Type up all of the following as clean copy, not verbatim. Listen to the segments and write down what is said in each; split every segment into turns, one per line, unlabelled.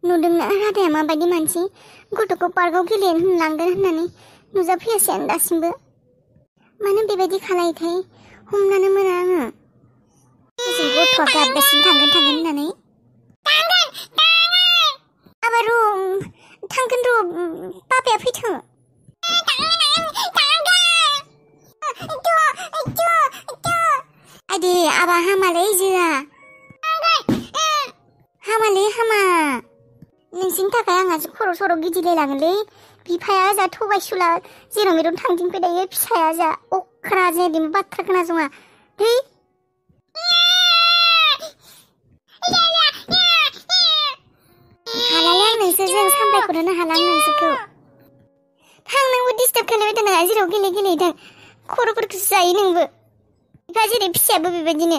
नुदोंना राधाया माबायदि मानसि गथ'खौ पार्कआव गेलेनो होनलांगोन होननानै नुजाफैयासैयानो दासिमबो मानो बेबायदि खालायोथाय हमनानो मोना आङो गथ'आ गाबगासिनो थांगोन होननानै आबार थांगोन र' पापाया फैथों आदे आबा हामालै जोआ हामालै हामा नोंसिनि थाखाय आंहा खर' सर' गिदिंलायलाङोलै बिफाया जा थगायसुला जेराव मेराव थांदिंबाय थायो फिसाया जा अख्रा जेदिबो बाथ्रा खोनासङा है हालालै आं नोंसोरजों सामलायख'नोनो हाला आं नोंसोरखौ थां नोंबो डिस्टार्ब खालामबाय थानाङा जेराव गेले थां खर'फोरखौसो जायो नोंबो बिफा जेरै फिसायाबो बेबायदिनो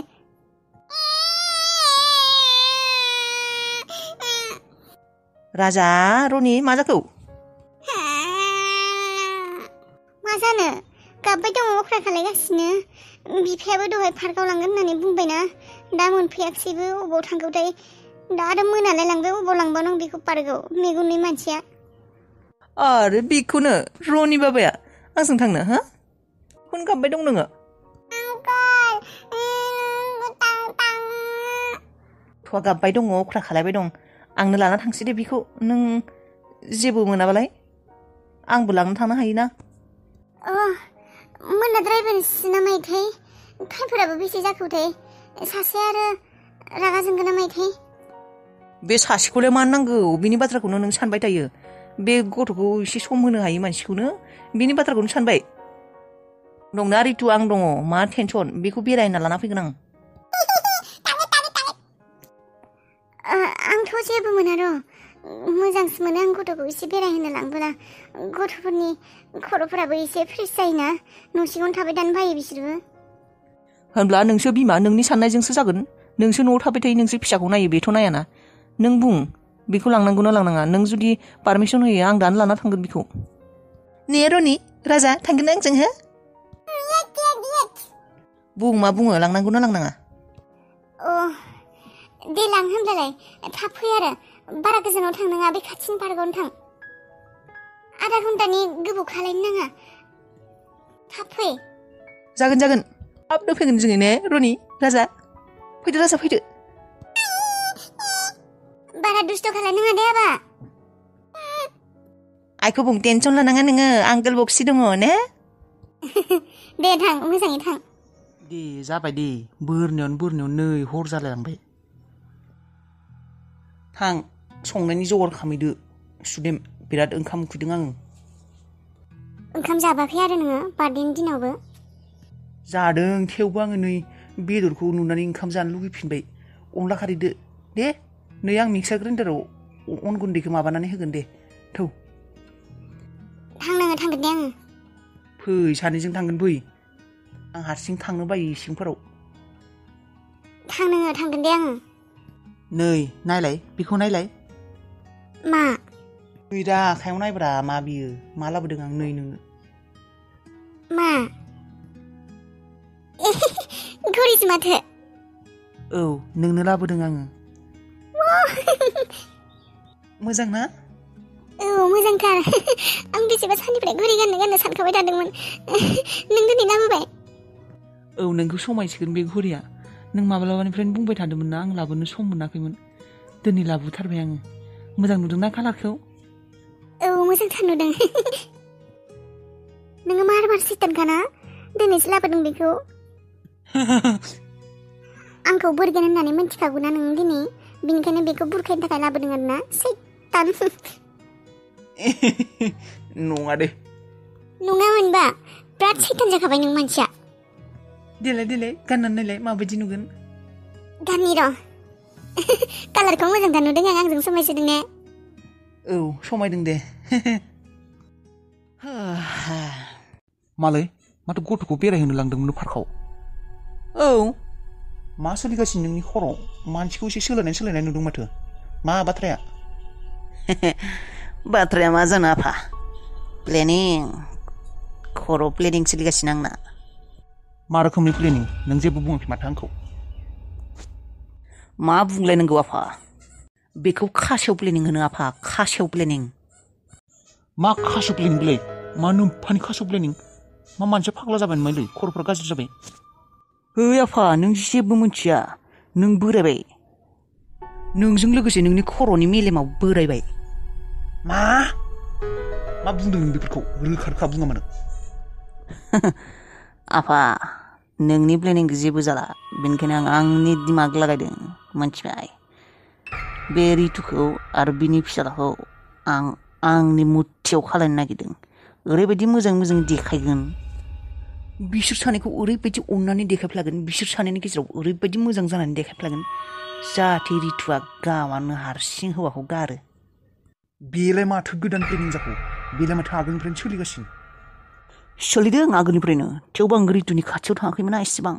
राजा रनि मा जाखौ
मा जानो गाबबाय दङ अख्रा खालायगासिनो बिफायाबो दहाय पार्कआव लांगोन होननानै बुंबायना दा मोनफैयाखिसैबो अबाव थांगौथाय दा आरो मोनालाय लांबाय अबाव लांबावनांगौ बेखौ पार्कआव मेगननि मानसिया
आरो बेखौनो रनि बाबाया आंजों थांनो हा खन गाबबाय दं नोङो थ'आ गाबबाय दङ अख्रा खालायबाय दं आंनो लाना थांसै दे बेखौ नों जेबो मोनाबालाय आंबो लांनो थांनो हायोना
मोनाद्रायबोनोसै नामायथाय टाइमफोराबो बेसे जाखोथाय सासे आरो रागा जोंगोन नामायथाय
बे सासेखौलाय मा नांगौ बिनि बाथ्राखौनो नों सानबाय थायो बे गथ'खौ एसे सम होनो हायो मानसिखौनो बिनि बाथ्राखौनो सानबाय दंना रितु आं दङ मा टेनसन बेखौ बेरायना लाना फैगोन
आंथ' जेबो मोना र' मोजांसो मोनो आं गथ'खौ एसे बेरायहोनो लांबोला गथ'फोरनि खर'फोराबो एसे फ्रेस जायोना न' सिङावनो थाबाय थानो बायो बिसोरबो
होनब्ला नोंसो बिमा नोंनि साननायजोंसो जागोन नोंसो न'आव थाबाय थायो नोंसो फिसाखौ नायो बेथ' नायाना नों बुं बेखौ लांनांगौना लांनाङा नों जुदि पारमिसन होयो आं दानो लाना थांगोन बेखौ ने रनि राजा थांगोन आंजों हो बुं मा बुङो लांनांगौना लांनाङा
दे लां होनब्लालाय थाब फै आरो बारा गोजानाव थांनाङा बे खाथिनि पार्कआवनो थां आधा घन्टानि गोबाव खालायनो नाङा थाब फै
जागोन थाबनो फैगोन जोङो ने रनि राजा फैदो राजा फैदो
बारा दुस्त' खालायनाङा दे आबा
आइखौ बुं टेनसन लानाङा नोङो आंकोल बक्सि दङ ने
दे थां मोजाङै थां
दे जाबाय दे बोरनियावनो नै हर जालायलांबाय थां संनायनि जगार खालामहैदो सुदेम बिराद ओंखाम उखैदों आङो
ओंखाम जाबाखै आरो नोङो बार्थडेनि दिनावबो
जादों थेवबो आङो नै बेदरखौ नुनानै ओंखाम जानो लुगैफिनबाय अनला खारैदो दे नै आं मिक्सार ग्राइन्डाराव अन गुन्दैखौ माबानानै होगोन दे थौ
थांगोन दे आङो
फै सानैजों थांगोन फै आं हारसिं थांनो बायो सिंफोराव
थांगोन दे आङो
नै नायलाय बेखौ नायलाय
मा
नै दा आखायाव नायब्रा मा बियो मा लाबोदों आं नै नोंनो
मा घरिसो माथो
औ नोंनो लाबोदों आङो मोजां ना
औ मोजांथार आं बेसेबा साननिफ्राय घरि गाननो सानखाबाय थादोंमोन नों दिनै लाबोबाय
औ नोंखौ समायसिगोन बे घरिया नों माब्लाबानिफ्रायनो बुंबाय थादोंमोन ना आं लाबोनो सम मोनाखैमोन दिनै लाबोथारबाय आङो मोजां नुदोंना कालारखौ
औ मोजांथार नुदों नोङो मार सिटानखाना दिनैसो लाबोदों बेखौ आंखौ बोरगोन होननानै मिन्थिखागौना नों दिनै बिनिखायनो बेखौ बुरखायनो थाखाय लाबोदों आरोना सैतान
नङा दे
नङा होनबा बिराद सैतान जाखाबाय नों मानसिया
देलाय गाननानै नायलाय माबायदि नुगोन
गाननि र' कालारखौ मोजांथार नुदों आंजों समायसोदों ने
औ समायदों दे मालाय माथो गथ'खौ बेरायहोनो लांदोंमोन पार्कआव औ मा सोलिगासिनो नोंनि खर'आव मानसिखौ एसे सोलायनाय नुदों माथो मा बाथ्राया
बाथ्राया मा जानो आफा प्लेनिं खर' प्लेनिं सोलिगासिनो आंना
मा रोखोमनि प्लेनिं नों जेबो बुङाखै माथो आंखौ
मा बुंलायनांगौ आफा बेखौ खासेव प्लेनिं होनो आफा खासेव प्लेनिं
मा खासेव प्लेनिं बेलाय मा नोम्फानि खासेव प्लेनिं मा मानसिया फाग्ला जाबाय नामालै खर'फ्रा गाज्रि जाबाय
ओइ आफा नों जेबो मिथिया नों बोरायबाय नोंजों लोगोसे नोंनि खर'नि मेलेमाव बोरायबाय
मा बुंदों नों बेफोरखौ रोखा रोखा बुङामोन
आफा नोंनि प्लेनिंखौ जेबो जाला बेनिखायनो आं आंनि दिमाग लागायदों मिथिबाय बे रितुखौ आरो बिनि फिसालाखौ आं आंनि मुथियाव खालायनो नागिरदों ओरैबायदि मोजां मोजां देखायगोन बिसोर सानैखौ ओरैबायदि अननानै देखायफ्लागोन बिसोर सानैनि गेजेराव ओरैबायदि मोजां जानानै देखायफ्लागोन जाहाथे रितुआ गावानो हारसिं हौवाखौ गारो
बेलाय माथो गोदान प्लेनिं जाखो बेलाय माथो आगोलनिफ्रायनो सोलिगासिनो
सोलिदों आगोलनिफ्रायनो थेवबो आं रितुनि खाथियाव थाङाखैमोन एसेबां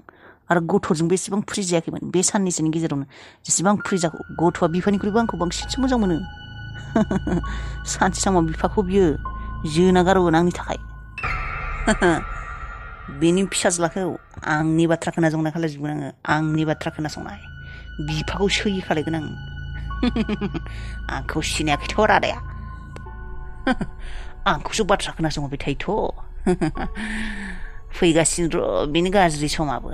आरो गथ'जोंबो एसेबां फ्रि जायाखैमोन बे साननैसोनि गेजेरावनो जेसेबां फ्रि जाखो गथ'आ बिफानिख्रुइबो आंखौ बांसिनसो मोजां मोनो सानसे समाव बिफाखौ बियो जोना गारगोन आंनि थाखाय बेनि फिसाज्लाखौ आंनि बाथ्रा खोनासंनाय खालायजोबगोन आङो आंनि बाथ्रा खोनासंनाय बिफाखौ सैयै खालायगोन आं आंखौ सिनायाखैथ' रादाया आंखौसो बाथ्रा खोनासंबाय थायोथ' फैगासिनो र' बेनि गाज्रि समाबो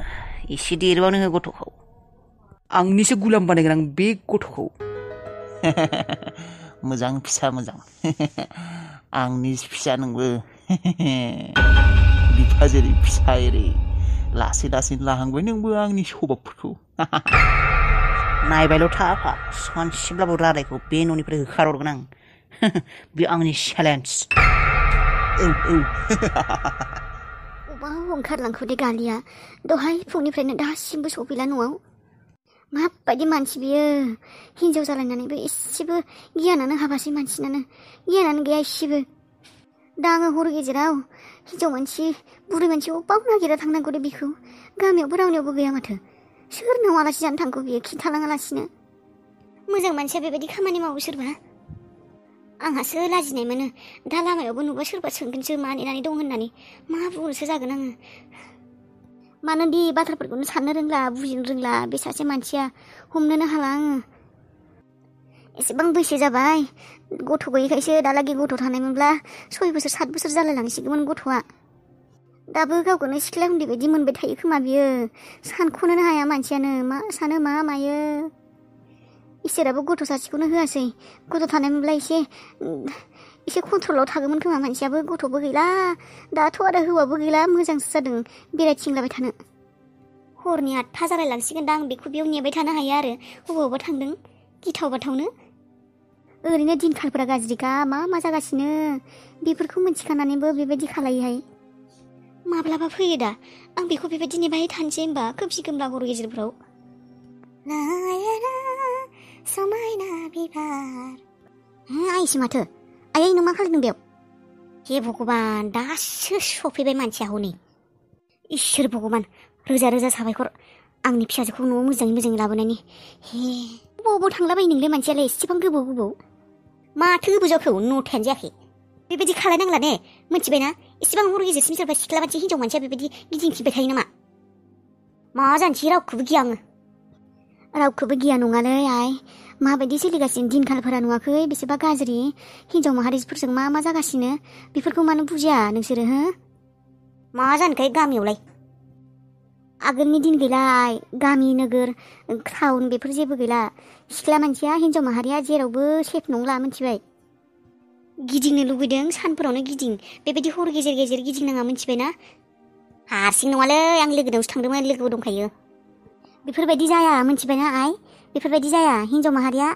एसे देरबानो हो गथ'खौ आंनिसो गुलाम बानायगोन आं बे गथ'खौ
मोजां फिसा मोजां आंनि फिसा नोंबो बिफा जेरै फिसा एरै लासै लासै लाहांबाय नोंबो आंनि सभाबफोरखौ
नायबायल' था आफा सानसेब्लाबो रादायखौ बे न'निफ्राय होखारहरगोन आं बे आंनि चेलेन्ज
अबाव ओंखारलांखो दे गालिया दहाय फुंनिफ्रायनो दासिमबो सफैला न'आव माबायदि मानसि बियो हिन्जाव जालायनानैबो एसेबो गियानानो हाबासै मानसिनानो गियानानो गैया एसेबो दा आङो हर गेजेराव हिन्जाव मानसि बुरै मानसि अबाव नागिरना थांनांगौ दे बिखौ गामियावबो रावनियावबो गैया माथो सोरनाव आलासि जानो थांगौ बियो खिन्थालाङालासिनो मोजां मानसिया बेबायदि खामानि मावो सोरबा आंहासो लाजिनाय मोनो दा लामायावबो नुबा सोरबा सोंगोनसो मा नेनानै दं होननानै मा बुंनोसो जागोन आङो मानोदि बाथ्राफोरखौनो साननो रोंला बुजिनो रोंला बे सासे मानसिया हमनोनो हाला आङो एसेबां बैसो जाबाय गथ' गैयैखायसो दालागै गथ' थानायमोनब्ला 6 बोसोर 7 बोसोर जालायलांसिगौमोन गथ'आ दाबो गावखौनो सिख्ला उन्दै बायदि मोनबाय थायो खोमा बियो सानख'नोनो हाया मानसियानो मा सानो मा मायो इसोराबो गथ' सासेखौनो होआसै गथ' थानायमोनब्ला एसे कन्ट्रलाव थागौमोन खोमा मानसियाबो गथ'बो गैला दाथ' आरो हौवाबो गैला मोजांसो जादों बेरायथिंलाबाय थानो हरनि 8था जालायलांसिगोन दा आं बेखौ बेयाव नेबाय थानो हायो आरो बबावबा थांदों गिथाव बाथावनो ओरैनो दिनखालफोरा गाज्रिखा मा जागासिनो बेफोरखौ मिन्थिखानानैबो बेबायदि खालायोहाय माब्लाबा फैयो दा आं बेखौ बेबायदि नेबाय थानोसै होमबा खोमसि खोमला हर गेजेरफ्राव समायना बिबार आइसो माथो आयै नों मा खालामदों बेयाव हे भगबान दासो सफैबाय मानसिया हनै इसोर भगबान रोजा रोजा साबायखर आंनि फिसाजोखौ न'आव मोजाङै लाबोनायनि हे बबाव थांलाबायो नोंलाय मानसियालाय एसेबां गोबाव माथो गोबाव जाखो 9थायानो जायाखै बेबायदि खालायनांला ने मिथिबायना एसेबां हर गेजेरसिम सोरबा सिख्ला मानसि हिन्जाव मानसिया बेबायदि गिदिंथिंबाय थायो नामा मा जानोसै रावखौबो गिया आङो रावखौबो गिया नङालै आइ माबायदि सोलिगासिनो दिनखालफोरा नुवाखै बेसेबा गाज्रि हिन्जाव माहारिफोरजों मा जागासिनो बेफोरखौ मानो बुजिया नोंसोरो हो मा जानोखाय गामियावलाय आगोलनि दिन गैलाय गामि नोगोर टाउन बेफोर जेबो गैला सिख्ला मानसिया हिन्जाव माहारिया जेरावबो सेफ नंला मिथिबाय गिदिंनो लुबैदों सानफोरावनो गिदिं बेबायदि हर गेजेर गिदिंनाङा मिथिबायना हारसिं नङालै आं लोगोनावसो थांदोंमोन लोगोबो दंखायो बेफोरबायदि जाया मिथिबायना आइ बेफोरबायदि जाया हिन्जाव माहारिया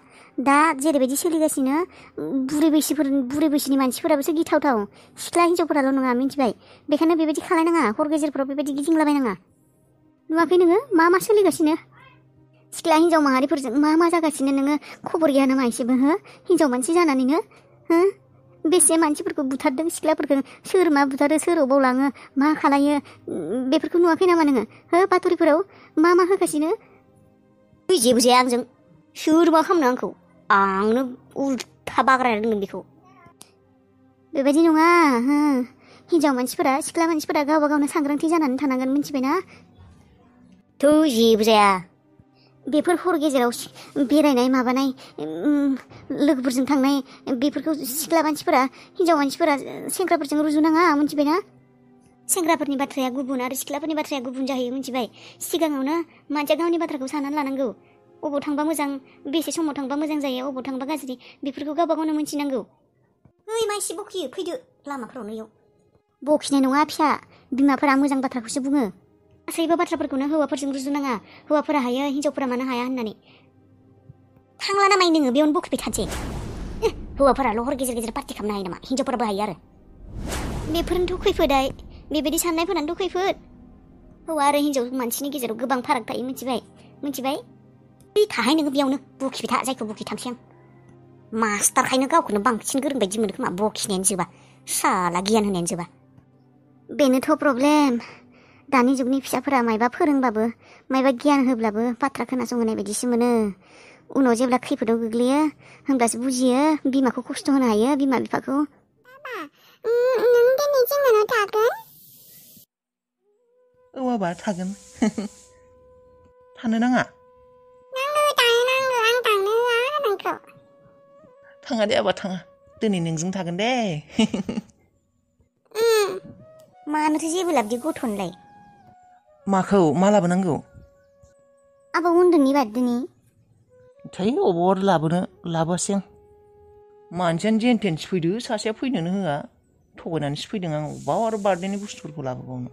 दा जेरैबायदि सोलिगासिनो बुरै बैसोनि मानसिफोराबोसो गिथावथाव सिख्ला हिन्जावफोराल' नङा मिथिबाय बेखायनो बेबायदि खालायनाङा हर गेजेरफोराव बेबायदि गिदिंलाबायनाङा नुवाखै नोङो मा सोलिगासिनो सिख्ला हिन्जाव माहारिफोरजों मा जागासिनो नोङो खबर गैया नामा एसेबो हो हिन्जाव मानसि जानानैनो हो बेसे मानसिफोरखौ बुथारदों सिख्लाफोरखौ सोर मा बुथारो सोर अबाव लाङो मा खालायो बेफोरखौ नुवाखै नामा नोङो हो बाथरिफोराव मा होगासिनो जेबो जाया आंजों सोर मा खालामनो आंखौ आंनो उल्था बाग्रायना दोनगोन बेखौ बेबायदि नङा हो हिन्जाव मानसिफोरा सिख्ला मानसिफोरा गावबा गावनो सांग्रांथि जानानै थानांगोन मिथिबायना थ' जेबो जाया बेफोर हर गेजेराव बेरायनाय माबानाय लोगोफोरजों थांनाय बेफोरखौ सिख्ला मानसिफोरा हिन्जाव मानसिफोरा सेंग्राफोरजों रुजुनाङा मिथिबायना सेंग्राफोरनि बाथ्राया गुबुन आरो सिख्लाफोरनि बाथ्राया गुबुन जाहैयो मिथिबाय सिगाङावनो मानसिया गावनि बाथ्राखौ साननानै लानांगौ अबाव थांबा मोजां बेसे समाव थांबा मोजां जायो अबाव थांबा गाज्रि बेफोरखौ गावबा गावनो मिथिनांगौ ओइ मानसि बखियो फैदो लामाफोरावनो इयाव बखिनाय नङा फिसा बिमाफोरा मोजां बाथ्राखौसो बुङो गासैबो बाथ्राफोरखौनो हौवाफोरजों रुजुनाङा हौवाफोरा हायो हिन्जावफोरा मानो हाया होननानै थांला नामाय नोङो बेयावनो बखिबाय थानोसै हौवाफोराल' हर गेजेर गेजेर पार्टि खालामनो हायो नामा हिन्जावफोराबो हायो आरो बेफोरनोथ' खैफोदाय बेबायदि साननायफोरानोथ' खैफोद हौवा आरो हिन्जाव मानसिनि गेजेराव गोबां फाराग थायो मिथिबाय ओइ थाहाय नोङो बेयावनो बखिबाय था जायखौ बखि थांसै आं मास्टारखायनो गावखौनो बांसिन गोरों बायदि मोनो खोमा बखिनायानो जोबा साला गियान होनायानो जोबा बेनोथ' प्रब्लेम दानि जुगनि फिसाफोरा मायबा फोरोंबाबो मायबा गियान होब्लाबो बाथ्रा खोनासंहोनाय बायदिसो मोनो उनाव जेब्ला खैफोदाव गोग्लैयो होमब्लासो बुजियो बिमाखौ खस्थ' होनो हायो बिमा बिफाखौ नों दिनै जोंनाव थागोन
औ बाबा थागोन थानो नाङा
आं थांनो होआ नोंखौ
थाङा दे आबा थाङा दिनै नोंजों थागोन दे
मानोथो जेबो लाबदि गथ'नोलाय
माखौ मा लाबोनांगौ
आबा उन्दैनि बार्थडेनि
थै अबाव आरो लाबोआसै आं मानसियानो जेन थेनसो फैदो सासेया फैनोनो होआ थगायनानैसो फैदों आं अबाव आरो बार्थडेनि बुस्थुफोरखौ लाबोबावनो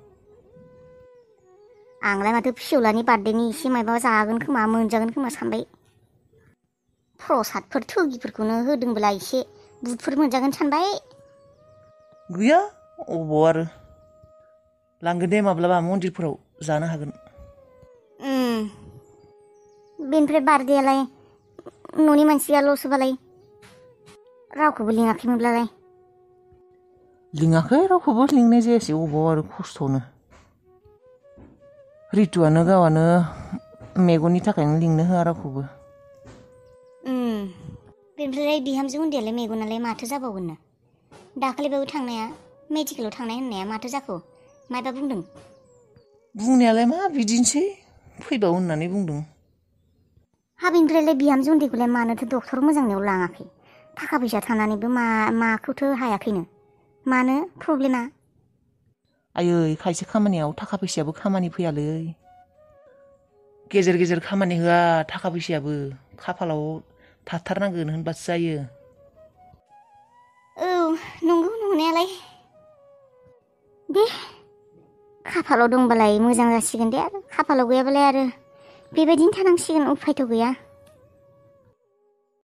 आंलाय माथो फिसौलानि बार्थडेनि एसे माबा जागोन खोमा मोनजागोन खोमा सानबाय प्रसादफोर थोगिफोरखौनो होदोंब्ला एसे बुटफोर मोनजागोन सानबाय
गैया अबाव आरो लांगोन दे माब्लाबा मन्दिरफोराव जानो हागोन
बेनिफ्राय बार्थडेआलाय न'नि मानसियाल'सोबालाय रावखौबो लिङाखैमोनब्लालाय
लिङाखै रावखौबो लिंनाय जायासै अबाव आरो खस्थ'नो रितुआनो गावआनो मेगननि थाखायनो लिंनो होआ रावखौबो
बेनिफ्राय बिहामजो उन्दैयालाय मेगनालाय माथो जाबावगोननो दाखालिबाबो थांनाया मेडिकेलाव थांनाय होननाया माथो जाखो मायबा बुंदों
बुंनायालाय मा बिदिनोसै फैबाव होननानै बुंदों
बेनिफ्रायलाय बिहामजो उन्दैखौलाय मानोथो डक्टर मोजांनियाव लाङाखै थाखा फैसा थानानैबो माखौथो हायाखैनो मानो प्रब्लेमा
आयै खायसे खामानियाव थाखा फैसायाबो खामानि फैयालै गेजेर गेजेर खामानि होआ थाखा फैसायाबो खाफालाव थाथारनांगोन होनबासो जायो
औ नंगौ नंनायालाय दे खाफालाव दंबालाय मोजां जासिगोन दे आरो खाफालाव गैयाबालाय आरो बेबायदिनो थानांसिगोन उफायथ' गैया